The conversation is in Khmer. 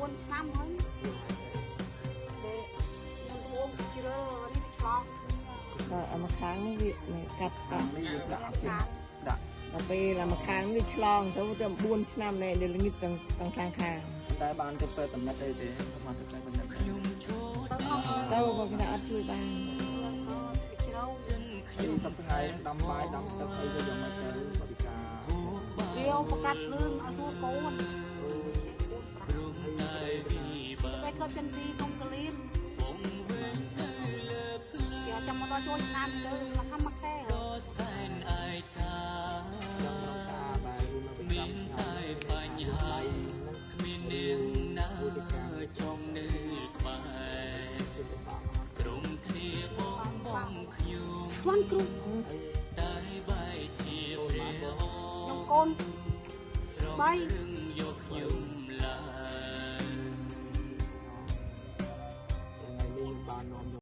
4ឆ្នាំហើយដែលខ្ញុំរួមជ្រើនេះឆ្លង ដល់អាមួយខាងនេះវាកាត់ ខាងនេះវាដាក់ដាក់ ដល់ពេលអាមួយខាងនេះឆ្លងទៅទៅ4ឆ្នាំណែល្ងិតទាំងសាងខាង តែបានទៅពេទ្យតំណិតអីទេបានទៅពេទ្យតំណិត ទៅបើគេថាអត់ជួយបាន ជ្រៅ ខ្ញុំសប្តាហ៍ដាំបាយដាំទឹកអីទៅយ៉ាងម៉េចទៅបរិការ វាប្រកាសលឿនឲ្យសួរកូនពេលក្លឹបចិនទីក្នុងកលៀនគេចាំមកដល់ជួយឆ្នាំទៅមកខំមកខែ មានតែបញ្ហាគ្មាននាងណាចង់នៅក្បែរក្រុមគ្នាបងបងខ្ញុំ ស្វាន់គ្រូ តែបែជាព្រះ ខ្ញុំកូន ស្រង បី យកខ្ញុំ